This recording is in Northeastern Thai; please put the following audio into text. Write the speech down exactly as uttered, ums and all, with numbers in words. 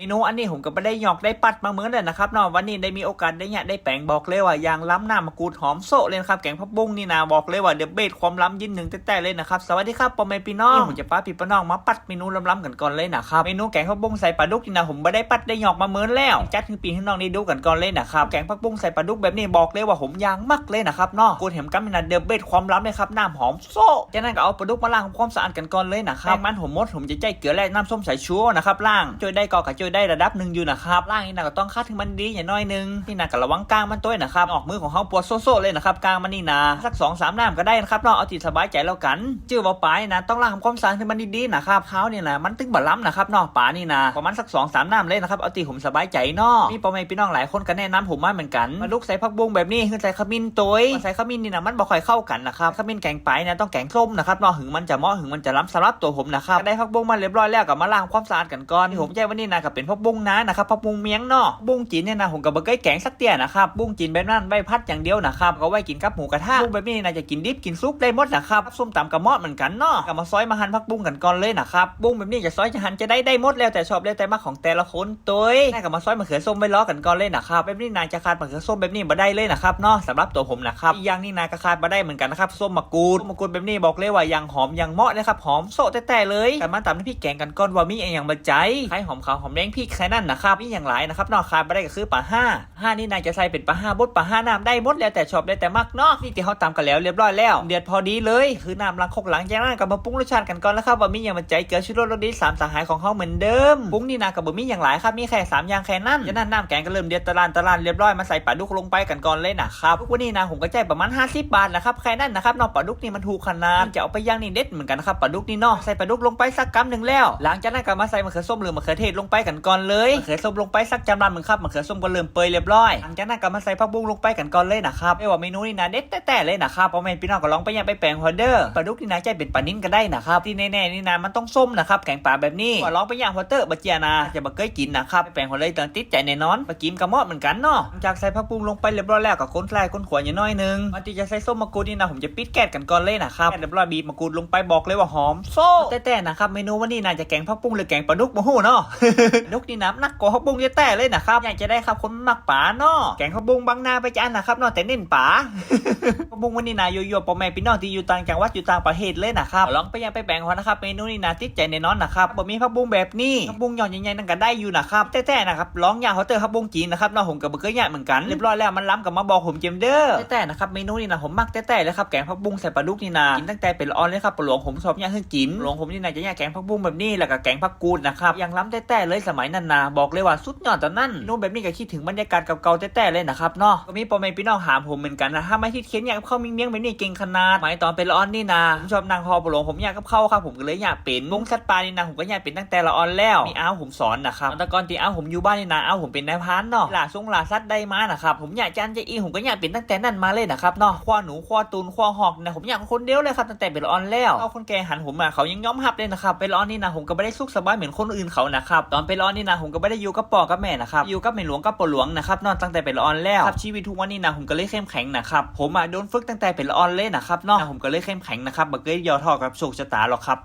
เมนูอันนี้ผมก็บ่ได้หยอกได้ปัดมาเมินเลยนะครับเนาะ วันนี้ได้มีโอกาสได้เนี่ยได้แป๋ง บอกเลยว่าอย่างล้ำ น้ำมะกรูดหอมโซะเลยนะครับ แกงผักบุ้งนี่นะ บอกเลยว่าเดอะเบส ความล้ำยืนหนึ่งแต๊ๆเลยนะครับ สวัสดีครับพ่อแม่พี่น้อง ผมจะปาพี่ปาน้องมาปัดเมนูล้ำๆกันก่อนเลยนะครับ เมนูแกงผักบุ้งใส่ปลาดุกนี่นะ ผมบ่ได้ปัดได้หยอกมาเมินแล้ว จัดให้พี่ให้น้องได้ดูกันก่อนเลยนะครับ แกงผักบุ้งใส่ปลาดุกแบบนี้ บอกเลยว่าผมยางมักเลยนะครับเนาะ กูดแหมกำนี่นะ เดอะเบส ความล้ำเลยครับ น้ำหอมโซะ จากนั้นก็เอาปลาดุกมาล้างทำความสะอาดกันก่อนเลยนะครับ แป้งมันผมหมด ผมจะใช้เกลือและน้ำส้มสายชูนะครับ ล้าง จ้วยได้ก็กะจ้วยได้ระดับหนึ่งอยู่นะครับ ล้างนี่นะก็ต้องขัดให้มันดีอย่างน้อยหนึ่ง นี่นะก็ระวังกลางมันด้วยนะครับ ออกมือของเขาปวดโซะๆเลยนะครับ กลางมันนี่นะ สักสองสามน้ำก็ได้นะครับเนาะ เอาที่สบายใจแล้วกัน จื้อว่าปลานี่นะ ต้องล้างทำความสะอาดให้มันดีๆนะครับ เขานี่นะ มันถึงบ่ล้ำนะครับเนาะ ปลานี่นะ ประมาณสักสองสามน้ำเลยนะครับ เอาที่ผมสบายใจเนาะ มีพ่อแม่พี่น้องหลายคนก็แนะนำผมมาเหมือนกัน ปลาดุกใส่ผักบุ้งแบบนี้ คือใส่ขมิ้นโตย ใส่ขมิ้นนี่นะ มันบ่ค่อยเข้ากันนะครับ ขมิ้นแกงปลานี่นะ ต้องแกงส้มนะครับเนาะ ถึงมันจะเหมาะ ถึงมันจะล้ำ สำหรับตัวผมนะครับ ได้ผักบุ้งมาเรียบร้อยแล้ว ก็มาล้างความสะอาดกันก่อน ที่ผมใช้วันนี้นะ ก็เป็นผักบุ้งนานะครับ ผักบุ้งเมียงเนาะ บุ้งจีนเนี่ยนะ ผมก็บ่เคยแกงสักเตี้ยนะครับ บุ้งจีนแบบนั้นไว้ผัดอย่างเดียวนะครับ ก็ไว้กินกับหมูกระทะ บุ้งแบบนี้นะ จะกินดิบกินสุกได้หมดนะครับ ส้มตำก็เหมาะเหมือนกันเนาะ ก็มาซอยมาหั่นผักบุ้งกันก่อนเลยนะครับ บุ้งแบบนี้จะซอยจะหั่นจะได้ได้หมด แล้วแต่ชอบแล้วแต่มักของแต่ละคนโตย แล้วก็มาซอยมะเขือส้มไว้รอกันก่อนเลยนะครับ แบบนี้นะ จะขาดมะเขือส้มแบบนี้บ่ได้เลยนะครับเนาะ สำหรับตัวผมนะครับ อีกอย่างนี่นะ ก็ขาดบ่ได้เหมือนกันนะครับ ส้มมะกรูด ส้มมะกรูดแบบนี้บอกเลยว่าอย่างหอมอย่างเหมาะเลยครับ หอมโซะแต๊ๆเลย ก็มาตำน้ำพริกแกงกันก่อนว่ามีอะหยังบ่ใส่ ไข่หอมขาวหอมแดง พริก แค่นั้นนะครับ มีอย่างหลายนะครับเนาะ ขาดบ่ได้ก็คือปลาห้า ห้านี่นะ จะใส่เป็นปลาห้าบด ปลาห้าน้ำได้หมด แล้วแต่ชอบแล้วแต่มักเนาะ นี่ที่เขาตำกันแล้วเรียบร้อยแล้ว เดือดพอดีเลย คือน้ำล้างครก หลังจากนั้นก็มาปรุงรสชาติกันก่อนแล้วครับ ว่ามีอย่างบ่ใส่ เกลือ ชูรส รสดี สามสหายของเขาเหมือนเดิม ปรุงนี่นะ ก็บ่มีอย่างหลายครับ มีแค่สามอย่างแค่นั้น จากนั้นน้ำแกงก็เริ่มเดือดตะล่านตะล่านเรียบร้อย มาใส่ปลาดุกลงไปกันก่อนเลยนะครับ ทุกวันนี้นะ ผมก็ใช้ประมาณห้าสิบบาทนะครับ แค่นั้นนะครับเนาะ ปลาดุกนี่มันถูกขนาด จะเอาไปย่างนี่เด็ดเหมือนกันนะครับ ปลาดุกนี่เนาะ ใส่ปลาดุกลงไปสักกำหนึ่งแล้ว หลังจากนั้นก็มาใส่มะเขือส้มหรือมะเขือเทศลงไปกันก่อนเลย มะเขือส้มลงไปสักจำนำหนึ่งครับ มะเขือส้มก็เริ่มเปื่อยเรียบร้อย หลังจากนั้นก็มาใส่ผักบุ้งลงไปกันก่อนเลยนะครับ เรียกว่าเมนูนี่นะ เด็ดแต๊ๆเลยนะครับ พ่อแม่พี่น้องก็ลองไปย่างไปแป๋งเอาเด้อ ปลาดุกนี่นะ ใช้เป็นปลานิลก็ได้นะครับ ที่แน่ๆนี่นะ มันต้องส้มนะครับ แกงปลาแบบนี้ ก็ลองไปย่างเอาเด้อ บ่เจียนะ จะบ่เคยกินนะครับ ไปแป๋งเอาเลย ต้องติดใจแน่นอน ปลากิมก็เหมาะเหมือนกันเนาะ หลังจากใส่ผักบุ้งลงไปเรียบร้อยแล้ว ก็คนคลายคนขวาอย่างน้อยหนึ่ง ก่อนที่จะใส่ส้มมะกรูดนี่นะ ผมจะปิดแก๊สกันก่อนเลยนะครับ แก๊สเรียบร้อย บีบมะกรูดลงไป บอกเลยว่าหอมโซะแต๊ๆนะครับ เมนูวันนี้น่าจะแกงผักบุ้งหรือแกงปลาดุกบ่ฮู้เนาะ ดุกนี่นะ หนักกว่าผักบุ้งแต๊ๆเลยนะครับ อยากจะได้ครับคนมักปลาเนาะ แกงผักบุ้งบางนาไปจานนะครับเนาะ แต่เน้นปลา ผักบุ้งวันนี้นะ ยั่วๆพ่อแม่พี่น้องที่อยู่ต่างจังหวัดอยู่ต่างประเทศเลยนะครับ ลองไปย่างไปแป๋งเอานะครับ เมนูนี่นะ ติดใจแน่นอนนะครับ บ่มีผักบุ้งแบบนี้ ผักบุ้งยอดใหญ่ๆนั่นก็ได้อยู่นะครับ แต๊ๆนะครับ ลองย่างเอาเด้อ ผักบุ้งจีนนะครับเนาะ ผมก็บ่เคยย่างเหมือนกัน เรียบร้อยแล้ว มันล้ำก็มาบอกผมเจิมเด้อ แต๊ๆนะครับ เมนูนี่นะ ผมมักแต๊ๆเลยครับ แกงผักบุ้งใส่ปลาดุกนี่นะ กินตั้งแต่เป็นละอ่อนเลยครับ ป้าหลวงผมชอบย่างให้กิน ป้าหลวงผมนี่นะ จะย่างแกงผักบุ้งแบบนี้ แล้วก็แกงผักกูดนะครับ อย่างล้ำแต๊ๆเลย สมัยนั้นนะ บอกเลยว่าสุดยอดตอนนั้น เมนูแบบนี้ก็คิดถึงบรรยากาศเก่าๆแต๊ๆเลยนะครับเนาะ ก็มีพ่อแม่พี่น้องถามผมเหมือนกันนะ ทำไมทิดเคนย่างกับข้าวเมียงๆแบบนี้เก่งขนาด สมัยตอนเป็นละอ่อนนี่นะ ผมชอบนั่งห่อ ป้าหลวงผมย่างกับข้าวครับ ผมก็เลยย่างเป็น วงสัตว์ป่านี่นะ ผมก็ย่างเป็นตั้งแต่ละอ่อนแล้ว มีอ้าวผมสอนนะครับ แต่ก่อนที่อ้าวผมอยู่บ้านนี่นะ อ้าวผมเป็นนายพรานเนาะ ล่าสงล่าสัตว์ได้มานะครับ ผมย่างจานจะอี ผมก็ย่างเป็นตั้งแต่นั้นมาเลยนะครับเนาะ คว้าหนู คว้าตูน คว้าฮอกนะ ผมย่างคนเดียวเลยครับ ตั้งแต่เป็นละอ่อนแล้ว เอาคนแก่หันผมมา เขายังยอมรับเลยนะครับ เป็นละอ่อนนี่นะ ผมก็บ่ได้สุขสบายเหมือนคนอื่นเขานะครับ ตอนเป็นละอ่อนนี่นะ ผมก็บ่ได้อยู่กับป้อกับแม่นะครับ อยู่กับแม่หลวงกับป้าหลวงนะครับเนาะ ตั้งแต่เป็นละอ่อนแล้วครับ ชีวิตทุกวันนี้นะ ผมก็เลยเข้มแข็งนะครับ ผมอะโดนฝึกตั้งแต่เป็นละอ่อนเลยนะครับเนาะ ผมก็เลยเข้มแข็งนะครับ บ่เคยย่อท้อกับโชคชะตาหรอกครับ